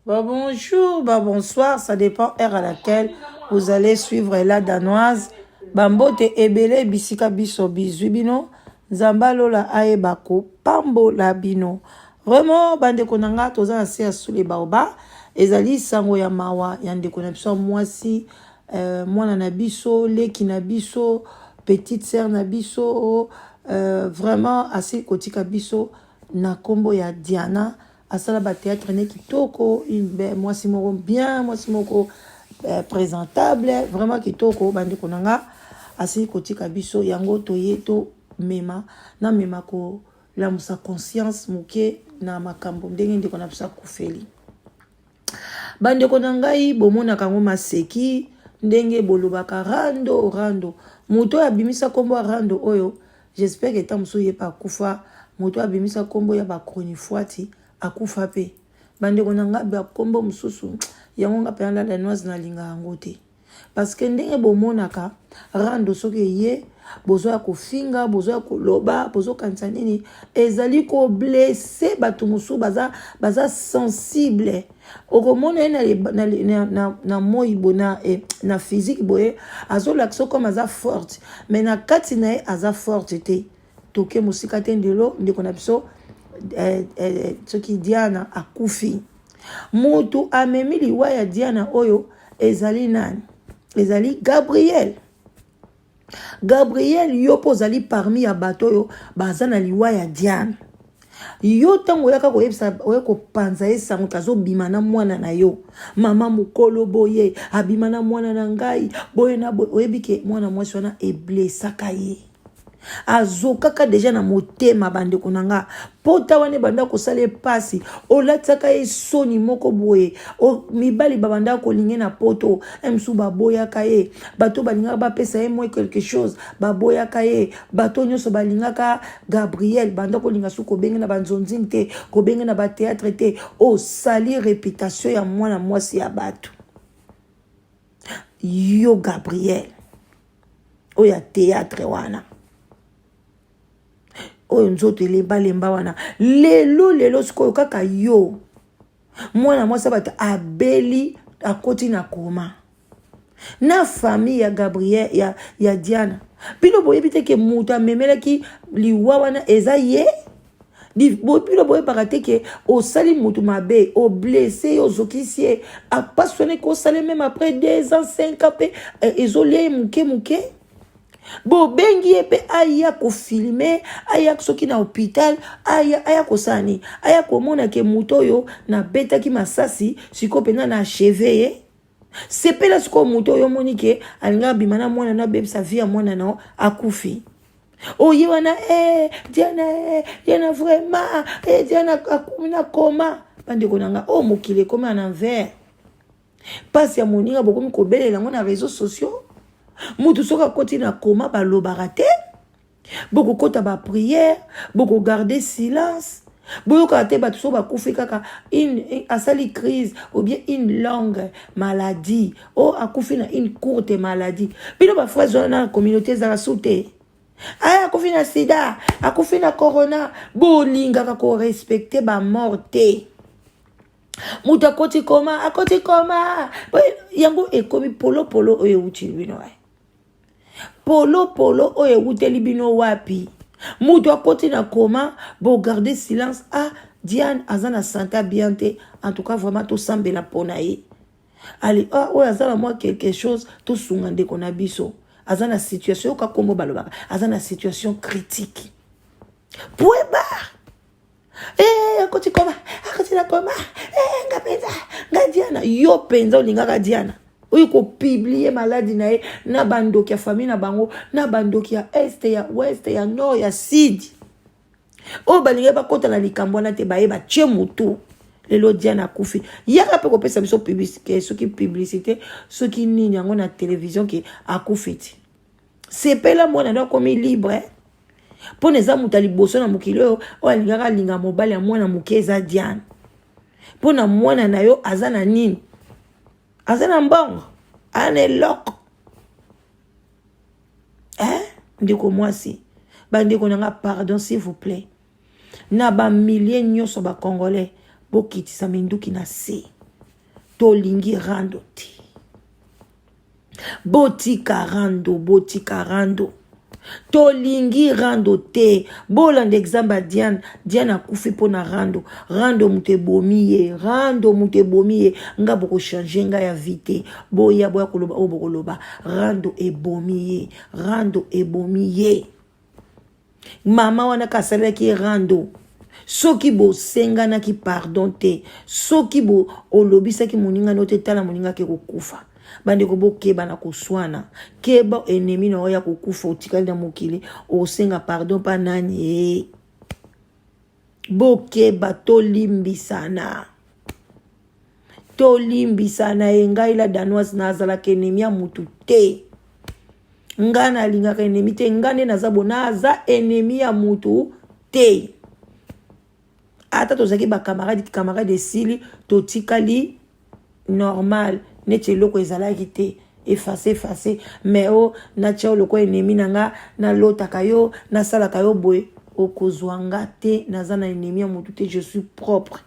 Bah bonjour, bah bonsoir, ça dépend heure à laquelle vous allez suivre la danoise. Bambote ebele bisika biso bizwi bino, Nzambe alola ayeba kopambola bino. Vraiment bandeko na nga toza na se ya sous les baobabs, ezali sango ya mawa ya ndeko na biso ya mwasi, mwana na biso, leki na biso, petite sœur na biso, vraiment asili kotika biso na kombo ya Diana. Asala ba théâtre ne kitoko, mwasi moko bien, mwasi moko présentable, vraiment kitoko. Bandeko na nga, asili kotika biso, yango toye tomema namema kolamusa conscience moke na makambo ndenge ndeko na biso akufeli. Bandeko na ngai, bomonaka yango maseki ndenge bolobaka rando rando. Moto oyo abimisa nkombo ya rando oyo, j'espère que ta mosusu ye mpe akufa. Moto oyo abimisa nkombo ya bachronifuati akufa mpe. Bandeko na ngai, bakombo mosusu yango nga mpenza la danoise nalinga yango te, parce que ndenge bomonaka rando, soki eye bozoya kofinga, bozoya koloba, bozokanisa nini, ezali koblesser bato mosusu baza sensible. Okomona ye na moi boye, na physique boye, azolakisa comme aza forte, mais na kati na ye aza forte te. Toke mosika te, ndelo ndeko na biso soki Diana akufi, motu amemi liwa ya Diana oyo ezali nani? Ezali Gabriel. Gabriel, yo mpo ozali parmi ya bato oyo baza na liwa ya Diana. Yo ntango oyaka koyebisa, oya kopanza ye sango kazobima na mwana na yo, mama mokolo boye abima na mwana na ngai boye na boye, oyebi ke mwana mwasi wana eblesaka ye, azokaka déjà na motema. Bandeko na nga, pota wana ebanda kosala epasi, olatisaka ye soni moko boye. Mibali babanda kolinge na poto mosusu baboyaka ye, bato balingaka bapesa ye mwa quelque chose baboyaka ye, bato nyonso balingaka Gabriel banda kolinga su kobenge na banzonzing te, kobenge na bathéâtre te. Osali réputation ya mwana mwasi ya bato. Yo Gabriel oyo ya théâtre wana, oyo nzoto elembalemba wana, lelo lelo sikoyo kaka yo, mwana mwasi bato abeli, akoti na coma na famille ya Gabriel ya Diana. Bino boyebi te ke moto amemelaki liwa wana eza ye? Bino boyebaka te ke osali motu mabe, oblesser ye, ozokisi ye, apasi wana ekosala même après 2 ans, 5 ans mpe ezolia ye moke moke. Bobengi ye mpe aya kofilmer, aya soki na hôpital, aya kosala nini? Aya komona ke moto oyo nabetaki masasi sikoyo mpenza na achever ye. Sepela sikoyo, moto oyo omoni ke alingi abima na mwana na abebisa vie ya mwana na akufi. Oye wana Diana, Diana vraiment, Diana akomi na coma. Bandeko na nga, oyo mokili ekomi na envers. Mpasi ya moninga bokomi kobelela yango na réseaux sociaux. Mutu soki akoti na coma, balobaka te, bokokɔta baprière, bokogarder silence, boyokaka te. Bato so bakufi kaka asali crise ou bien une longue maladie, o akufi na une courte maladie. Bino baphrase wana na communauté ezalaka su te. Aya akufi na sida, akufi na corona. Bolingaka korespecter bamort te. Moto akoti coma, akoti coma, yango ekomi polopolo oyo ewuti bino, polopolo oyo ewuteli bino wapi? Moto akoti na coma, bogarder silence. Ah, Diane aza na santé bien te, en tout cas vraiment tosambela mpo na ye. Ale, ah, oyo aza na mwa quelque chose, tosunga ndeko na biso, aza na situation, yoka kombo balobaka, aza na situation critique, point barre. Akoti coma, akoti na coma. Nga mpenza, nga Diana, yo mpenza olingaka Diana oyo kopublier maladie na ye na bandoki ya famille na bango, na bandoki ya est, ya ouest, ya nord, ya sud, oyo balingi bakɔta na likambo wana te, baye batie motu. Lelo Diana akufi, yaka mpe kopesa biso publicité, soki publicité, soki nini yango na télévision ke akufi ti. Sepela, mwana ndo akomi libre, mpo na eza moto ya liboso na mokili oyo oyo alingaka alinga mobali ya mwana moke eza Diane. Mpo na mwana na yo aza na nini? Aza na mbongo, aza na eloko, eh? Ndeko mwasi, bandeko na nga, pardon, s'il vous plaît, na bamilie nyonso bacongolais, bokitisa minduki na se. Tolingi rando te. Botika rando, botika rando. Tolingi rando te. Bolanda exemple ya Diane. Diane akufi mpo na rando. Rando moto ebomi ye. Rando moto ebomi ye. Nga bokochange nga ya vie te. Boya boya koloba oyo bokoloba. Rando ebomi ye. Rando ebomi ye. Mama wana ka asalelaki ye rando. Soki bosenganaki pardon te, soki bo olobisaki moninga no te, tala moninga ake kokufa. Bandeko bokeba na koswana, keba ennemi na yo ya kokufa, otikali na mokili osenga pardon pa nani e? Bokeba, tolimbisana, tolimbisana ye. Ngai la Danoise nazalaka ennemi ya mutu te. Nga nalingaka ennemi te. Nga nde naza bo naza ennemi ya mutu te. Ata tozalaki bacamarade, camarade esili, totikali normal neti eloko ezalaki te, efase efase. Mais o natia yo lokola ennemi na nga, nalotaka yo, nasalaka yo boye, okozwa nga te. Naza na ennemi ya motu te, je suis propre.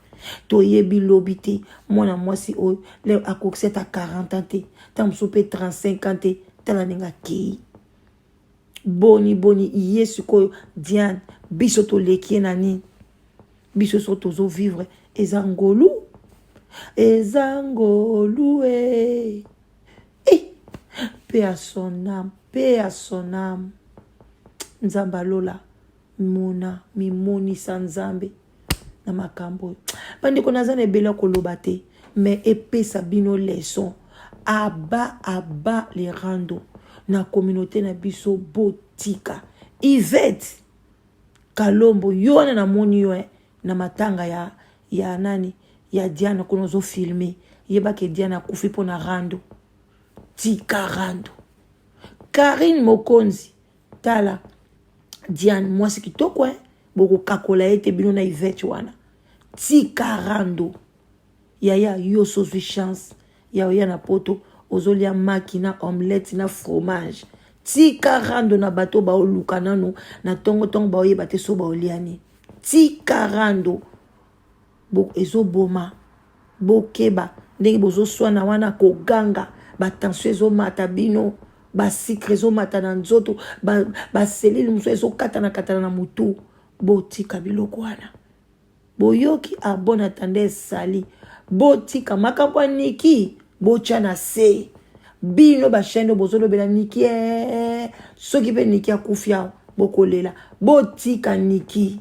Toyebi lobi te. Mwana mwasi oyo leo akokisi ata 40 ans te, ntango mosusu mpe 35 ans te. Tala ndenge akei. Boni boni ye sikoyo Diane, biso toleki ye na nini? Biso so tozovivre eza ngolu, eza ngolu e eh, paix à son âme, paix à son âme. Nzambe alola mona mimonisa Nzambe na makambo oyo. Bandeko, naza na ebele ya koloba te, mais epesa bino leçon. Aba aba le rando na communauté na biso, botika. Yvette Kalombo, yo wana namoni yo na matanga ya nani ya Diane kuna ozofilme, yebake Diane akufi mpo na rando. Tika rando. Karine Mokonzi, tala Diane mwasi kitoko bokokakola ye te bino na Yvette wana. Tika rando yaya, yo sozwi chance ya oya na poto, ozolia maki na omelette na fromage. Tika rando na bato baoluka nanu na ntongo-ntongo, baoyeba te so baoliani. Tika rando, ezoboma. Bokeba ndenge bozoswana wana, koganga, batension ezomata bino, basikre ezomata na nzoto, baselile mosusu ezokatana-katana na motu. Botika biloko wana. Boyoki? A bon attendeur esali. Botika makambo ya Niki, botya na se. Bino bachaine oyo bozolobela Niki, soki mpe Niki akufi awa bokolela. Botika Niki,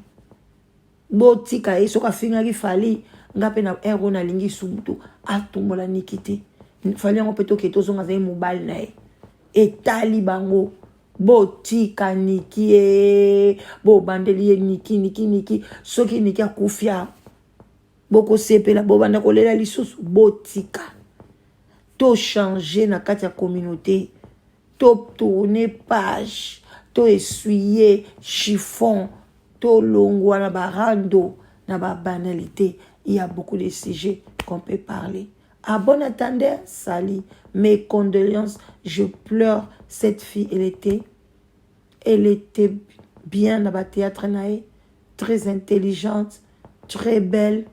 botika ye. Soki afingaki Fali, nga mpe na ere oyo nalingi sumutu atumbola Niki te. Fali yango mpe toke tozonga, azali mobali na ye, etali bango. Botika Niki ye, bobandeli ye Niki, Niki, Niki. Soki Niki akufi awa bokosepela, bobanda kolela lisusu. Botika, tochange na kati ya communauté, totourne page, to essuyer chiffon, tolongwa na barando na babanalité. Il y a beaucoup de sujets qu'on peut parler. À bon attendeur, Sali, mes condoléances. Je pleure cette fille. Elle était bien dans le théâtre, très intelligente, très belle.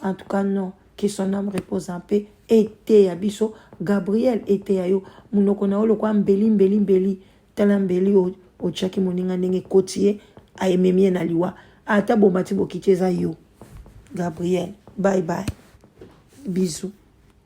En tout cas, non. Que son âme repose en paix. Eteya biso, Gabriel, eteya yo. Munoko na yo mbeli mbeli mbeli. Tala mbeli otiaki moninga ndenge ekoti ye, ayememi ye na liwa. Ata bomati bokiti eza yo. Gabriel, bye bye. Bisous.